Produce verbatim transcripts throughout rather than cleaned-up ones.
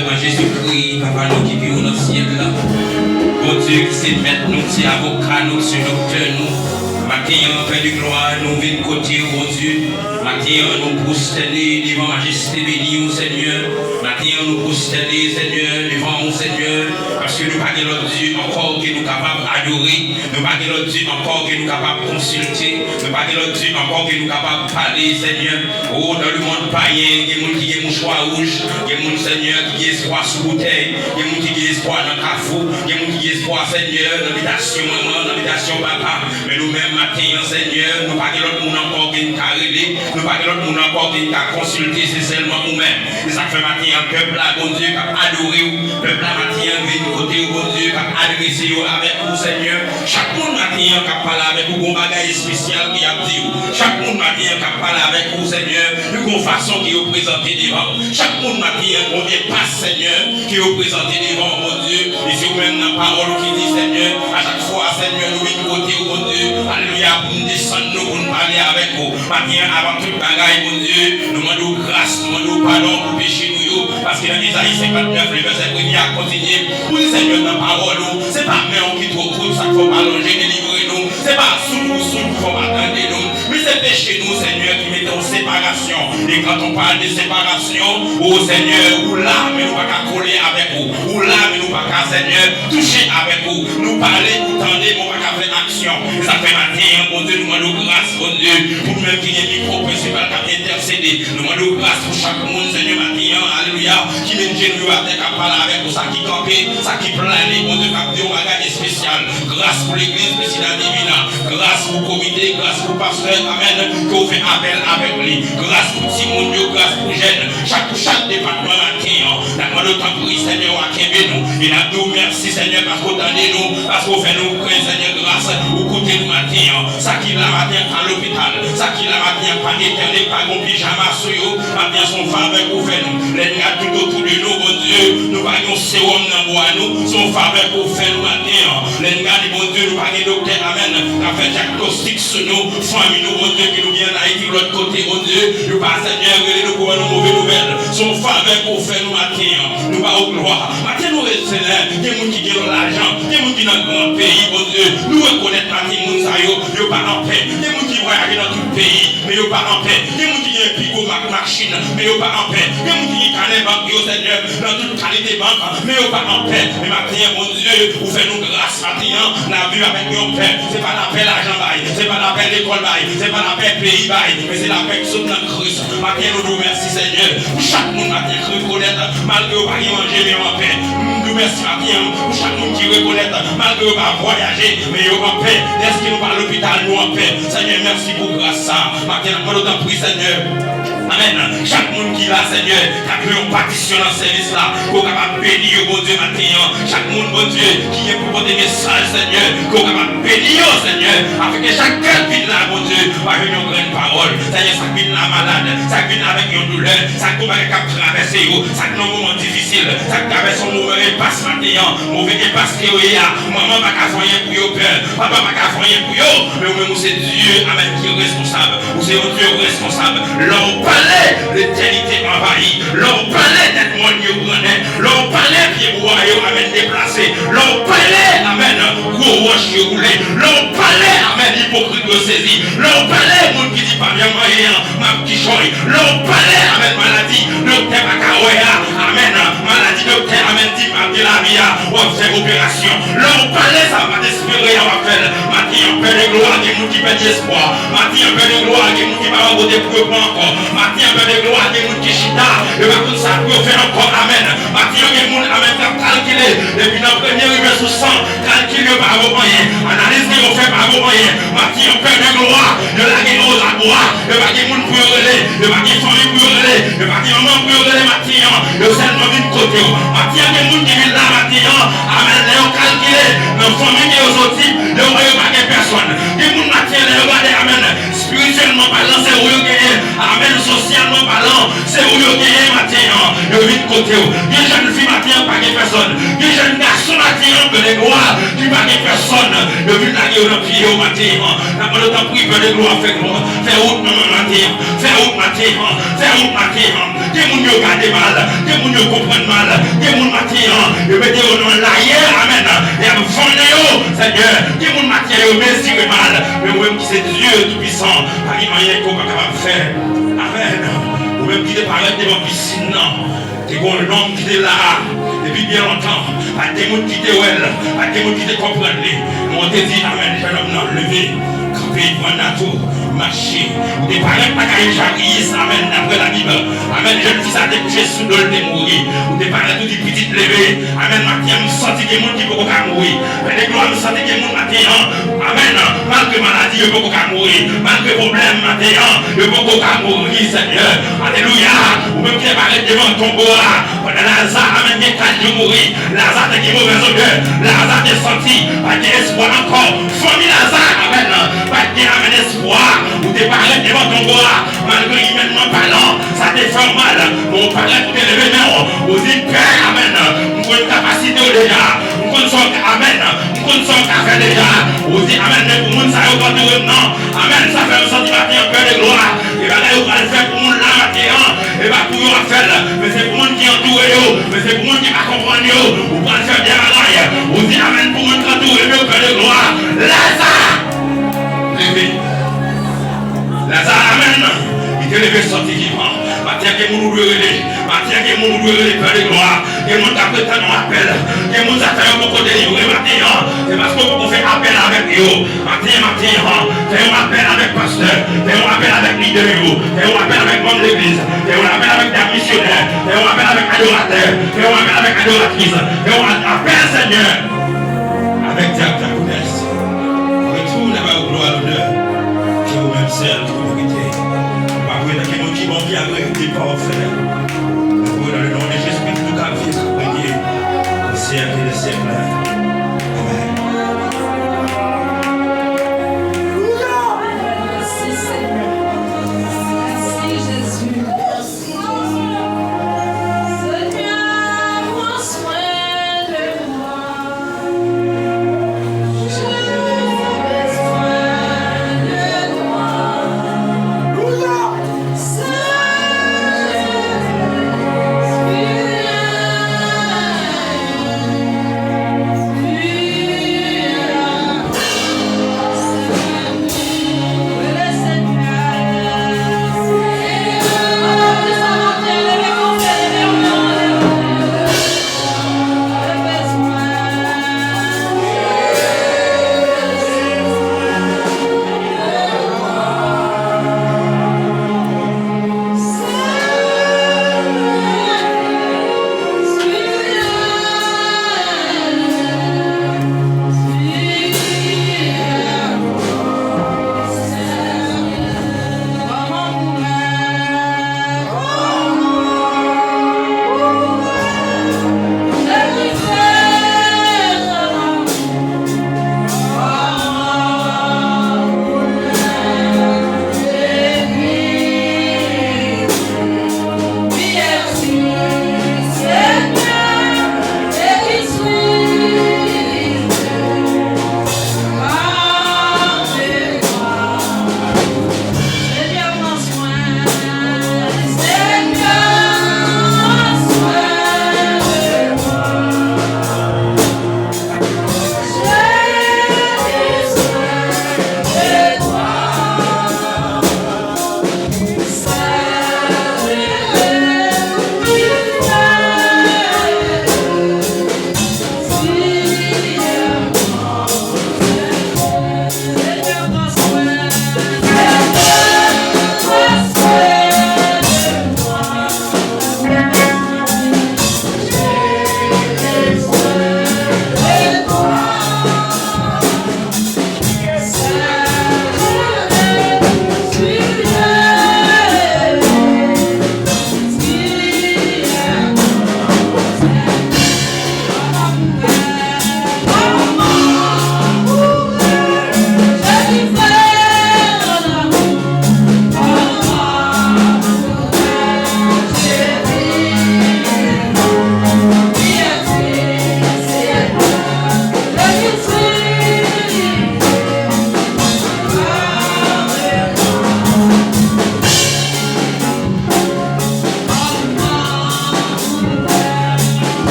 Nan Jezikri, Papa nou ki pi wo nan syèl la. Bondye ki se mèt nou, ki se avoka nou, ki se doktè nou. Maten an, Pè de glwa, nou vin kote w, Bondye. Maten an, nou pwostène devan majeste beni w, Senyè. Maten an, nou pwostène, Senyè, devan w, Senyè, paske nou pa gen lòt dye ankò ke nou kapab adore. Nou pa gen lòt dye ankò ke nou kapab konsilte. Nou pa gen lòt dye ankò ke nou kapab pale, Senyè. O, nan lemonn payen, gen moun ki gen mouchwa wouj, gen moun, Senyè, ki gen espwa sou boutèy, gen moun ki gen espwa nan kafou, gen moun ki gen espwa, Senyè, nan bitasyon manman, nan bitasyon papa. Men nou menm, maten an, Senyè, nou pa gen lòt moun ankò ke n ka rele, nou pa gen lòt moun ankò ke n ka konsilte, se sèlman ou menm. Se sa k fè maten an, pèp la, Bondye, k ap adore w, pèp la, maten an, vin kote w, Bondye, k ap adrese yo avèk ou, Senyè. Chak moun, maten an, k ap pale avèk ou, gon bagay espesyal ke y ap di w. Chak moun, maten an, k ap pale avèk ou, Senyè, yo gon fason ke yo prezante devan w. Chak moun, maten an, gon enpas, Senyè, ke yo prezante devan w, Bondye. E se ou menm nan pawòl ou ki di, Senyè, a chak fwa, Senyè, nou vin kote w, Bondye, alelouya, pou n desann nou, pou n pale avèk ou. Maten an, avan tout bagay, Bondye, nou mande w gras, nou mande w padon pou peche nou yo, paske nan Ezayi senkantnèf, le vèsè premye a kontinye, ou di, Senyè, nan pawòl ou, se pa men w ki twò kout, sa k fè w pa lonje delivre nou, se pa soud ou soud ki fè w pa tande nou, men se peche nou, Senyè, ki mete w separasyon. E quand on parle de séparation, o Senyè, ou la, men nou pa ka kole avèk ou. Ou la, men nou pa ka, Senyè, touche avèk ou. Nou pale, ou tande, men ou pa ka fè aksyon. E sa k fè maten an, Bondye, nou mande w gras, Bondye, pou nou menm ki gen mikwo prensipal k ap entèsede. Nou mande w gras pou chak moun, Senyè, maten an, alelouya, ki met jenou yo atè, k ap pale avèk ou, sa ki kanpe, sa ki plane, Bondye, k ap di yon bagay espesyal. Gras pou legliz Piscina Divina. Gras pou komite, gras pou pastè, amèn, ke w fè apèl avèk li. Gras pou timoun yo, gras pou jèn. Chak, pou chak depatman maten an, n ap mande w tanpri, Senyè, w a kenbe nou. E n ap di w mèsi, Senyè, paske w tande nou, paske w fè nou kwè, Senyè, gras, ou koute nou maten an. Sa ki la maten an pa lopital, sa ki la maten an pa entène, pa gon pijama sou yo, maten an se yon favè ke w fè nou. Lè n gade tout otou de nou, Bondye, nou pa gen yon sewòm nan bwa nou, se yon favè ke w fè nou maten an. Lè n gade, Bondye, nou pa gen doktè, amèn, k ap fè dyagnostik sou nou, fanmi nou, Bondye, ke nou gen an Ayiti, lòt kote, Bondye, yo pa, Senyè, rele nou pou ban nou move nouvèl. Se yon favè ke w fè nou maten an. Nou ba w glwa. Maten nou rekonèt, gen moun ki gen lajan, gen moun ki nan gran peyi, Bondye. Nou rekonèt maten moun sa yo, yo pa anpè. Gen moun ki vwayaje nan tout peyi, men yo pa anpè. Gen moun ki gen pi gwo mak machin, men yo pa anpè. Gen moun ki gen kanè bank yo, Senyè, nan tout kalite bank, men yo pa anpè. Men maten an, Bondye, ou fè nou gras maten an, n ap viv avèk yon pè. Se pa lapè lajan bay, se pa lapè lekòl bay, se pa lapè peyi bay, men se lapè ki sot nan Kris. Maten, nou di w mèsi, Senyè, pou chak moun maten ki rekonèt, malgre yo pa gen manje, men yo anpè. Nou di w mèsi maten an pou chak moun ki rekonèt, malgre yo pa vwayaje, men yo anpè. Dèske nou pa lopital, nou anpè. Senyè, mèsi pou gras sa. Maten, n ap mande w tanpri, Senyè. Amèn. Chak moun ki la, Senyè, k ap jwe yon patisyon nan sèvis la, ke w kapab beni yo, Bondye, maten an. Chak moun, Bondye, ki gen pou pote mesaj, Senyè, ke w kapab beni yo, Senyè, afin ke chak kè k vin la, Bondye, va jwenn yon grenn pawòl. Senyè, sa k vin la malad, sa k vin la avèk yon doulè, sa k gon bagay k ap travèse yo, sa k nan moman difisil, sa k travèse yon moman enpas maten an, move enpas ke yo ye a, manman pa ka fè anyen pou yo, pè, papa pa ka fè anyen pou yo, men ou menm ou se Dye, amèn, ki responsab. Ou se yon Dye responsab. Lè w pale, letènite anvayi. Lè w pale, tèt mòn yo grannen. Lè w pale, pyebwa yo, amèn, deplase. Lè w pale, amèn, gwo wòch yo woule. Lè w pale, amèn, ipokrit yo sezi. Lè w pale, moun ki di pa byen manyen an, m ap kichòy. Lè w pale, amèn, maladi doktè pa ka wè a, amèn, maladi doktè, amèn, di m ap gen lavi a, w ap fè operasyon. Lè w pale, sa pa espere a w ap fè l. Maten an, Pè de glwa, gen moun ki pèdi espwa. Maten an, Pè de glwa, gen moun ki pa wè kote pou yo pran ankò. Maten an, Pè de glwa, gen moun ki chita, yo pa konn sa pou yo fè ankò. Amèn. Maten an, gen moun, amèn, k ap kalkile. Depi nan premye rive sou san, kalkil yo pa vo anyen. Analiz ke yo fè pa vo anyen. Maten an, Pè de glwa, yo lage yo labwa. Yo pa gen moun pou yo rele. Yo pa gen fanmi pou yo rele. Yo pa gen manman pou yo rele maten an. Yo sèlman vin kote w. Maten an, gen moun ki vin la maten an. Amèn. Lè yo kalkile nan fanmi ke yo soti, yo wè yo pa gen pèsòn. Gen moun maten an, lè yo gade, amèn, espirityèlman palan, se ou yo genyen. Amèn. Sosyalman palan, se ou yo genyen maten an. Yo vin kote w. Gen jèn fi maten an, pa gen pèsòn. Gen jèn gason maten an, ke de glwa, ki pa gen pèsòn. Yo vin lage yo nan pye w maten an. N ap mande w, tanpri, Pè de glwa, fè glwa. Fè wout nan maten an. Fè wout maten an. Fè wout maten an. Gen moun yo gade mal. Gen moun yo konprann mal. Gen moun maten an, yo mete yo nan layè. Amèn. Y ap vannen yo, Senyè. Gen moun maten an, yo mezire mal. Men ou menm ki se Dye Toupisan, pa gen anyen ke w pa kapab fè. Amèn. Ou menm ki te parèt devan pisin nan, te gen yon nonm ki te la a depi byen lontan. Pa t gen moun ki te wè l, pa t gen moun ki te konprann li. Men w te di, amèn, jèn nonm nan, leve, kanpe, pran nat ou, mache. Ou te parèt lakay Jayiris, amèn, daprè Labib. Amèn, jèn fi sa te kouche sou do l, te mouri. Ou te parèt, ou di, pitit, leve. Amèn, maten an, m santi gen moun ki poko ka mouri. Pè de glwa, m santi gen moun maten an. Amèn. Malgre maladi, yo poko ka mouri. Malgre pwoblèm maten an, yo poko ka mouri, Senyè. Alelouya. Ou menm ki te parèt devan tonbo a, pandan Laza, amèn, gen kat jou mouri. Laza te gen movèz odè. Laza te santi pa t gen espwa ankò. Fanmi Laza, amèn, pa t gen, amèn, espwa. Ou te parèt devan tonbo a. Malgre imènman palan, sa te fè w mal, men w parèt, ou te leve men w, ou di, Pè, amèn, m konn kapasite w deja, m konn sa w ka, amèn, m konn sa w ka fè deja. Ou di, amèn, men pou moun sa yo k antoure m nan, amèn, sa fè m santi maten an, Pè de glwa, e bagay ou pral fè pou moun la maten an, e pa pou yo w ap fè l, men se pou moun ki antoure yo, men se pou moun ki pa konprann yo, ou pral fè de bagay. Ou di, amèn, pou moun k antoure m yo, Pè de glwa, Laza, leve. Laza, amèn, li te leve sòti vivan. Maten an, gen moun ou dwe rele. Maten an, gen moun ou dwe rele, Pè de glwa. Gen moun k ap ret tann yon apèl. Gen moun Satan yo poko delivre maten an. Se paske w poko fè apèl avèk yo. Maten an, maten an, fè yon apèl avèk pastè. Fè yon apèl avèk lidè yo. Fè yon apèl avèk manm legliz. Fè yon apèl avèk dam misyonè. Fè yon apèl avèk adoratè. Fè yon apèl avèk adoratris. Fè yon apèl, Senyè, avèk dyak, dyakonès. Retounen ba ou glwa, lonè, ke ou menm sèl ou merite. Nou pa vle nan gen moun ki bon, ki agreab, ki pafè. Nou priye dans le nom de Jésus-Christ, nou ka viv, ka règne au siècle des siècles. Amèn. Merci Seigneur. Merci Jésus. Merci Jésus. Seigneur, prends soin de moi.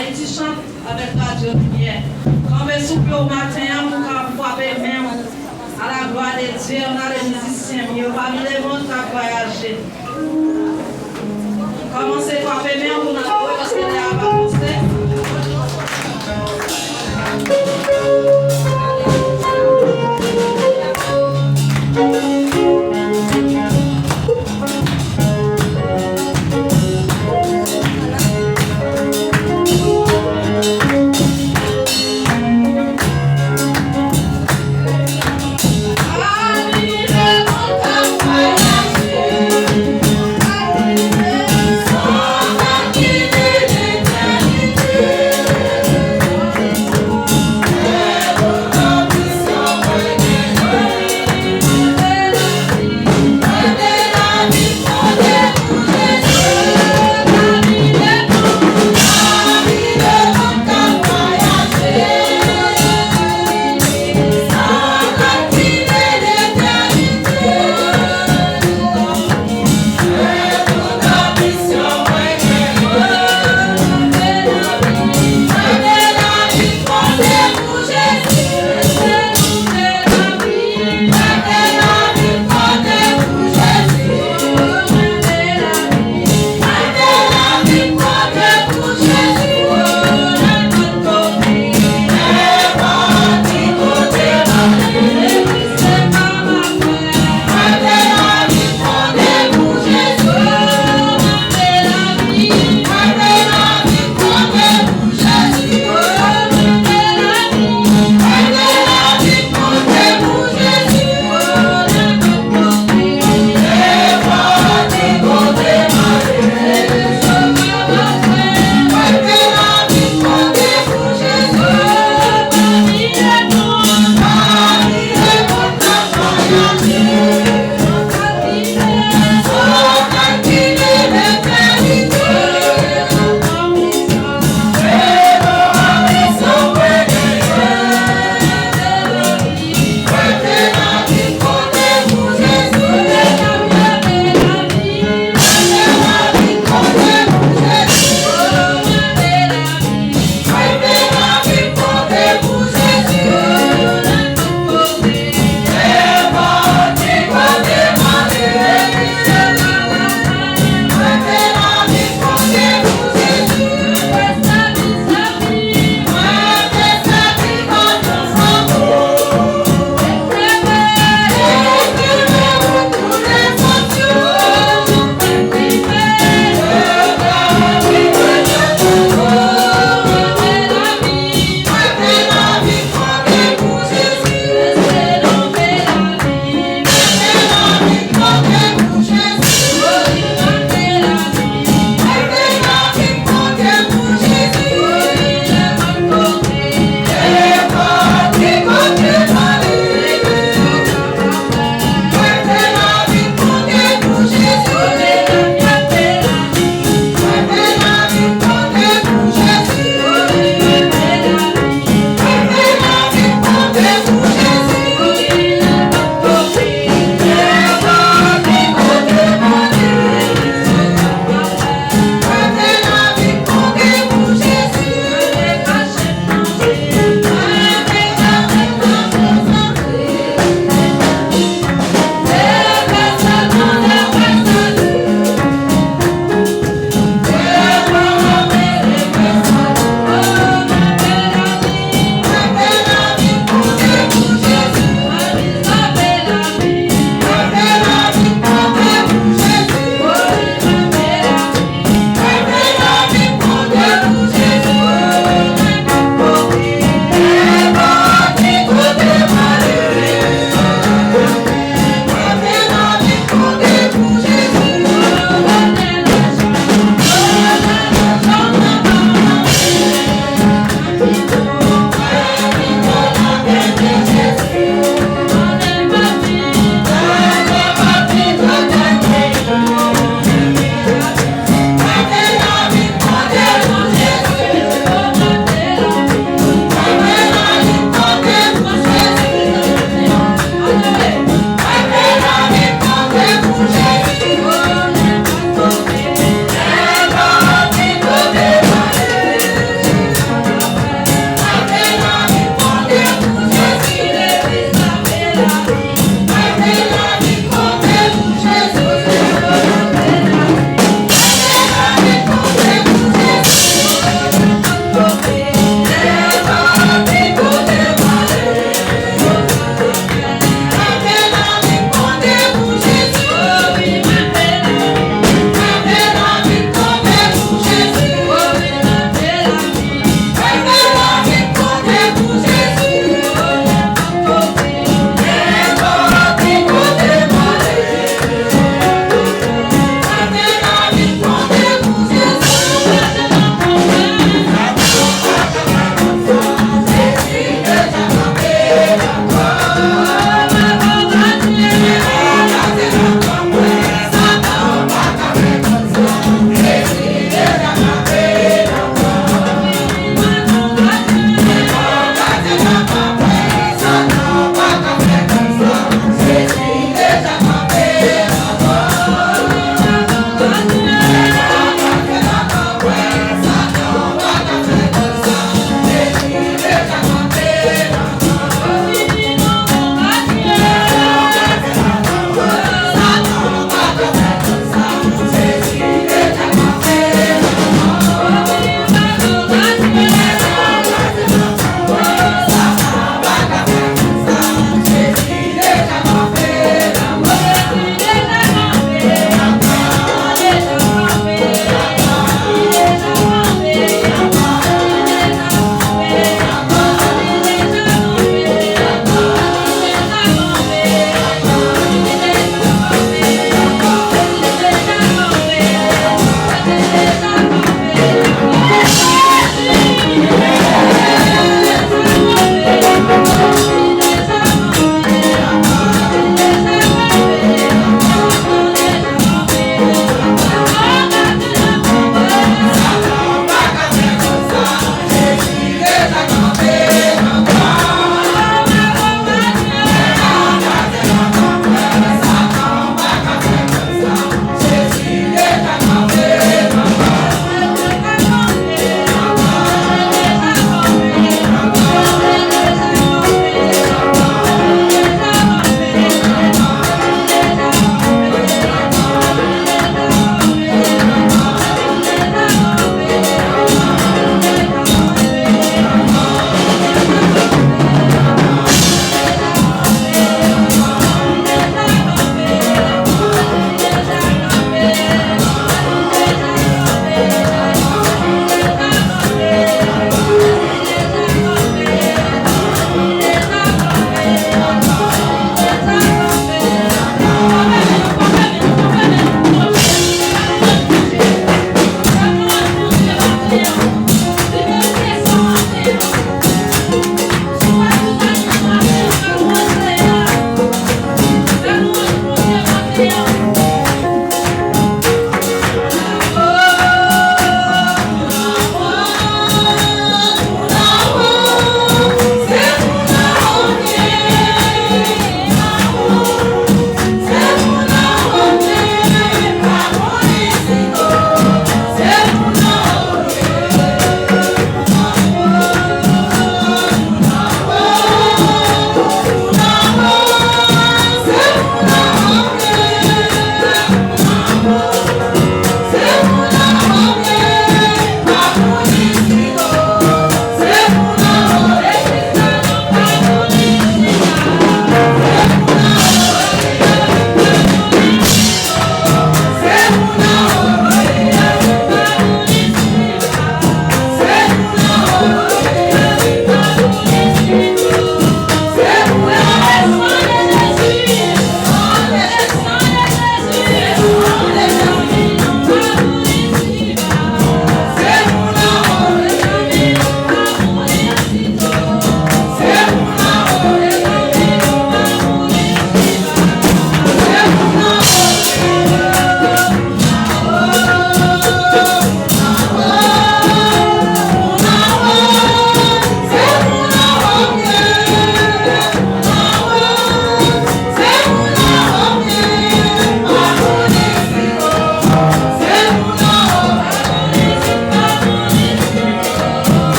Ayiti chante avèk Radyo Limyè. Kanpe sou pye w maten an pou w ka frape men w. A la glwa de Dye, ann ale mizisyen m yo, pami lemonn k ap vwayaje. Kòmanse frape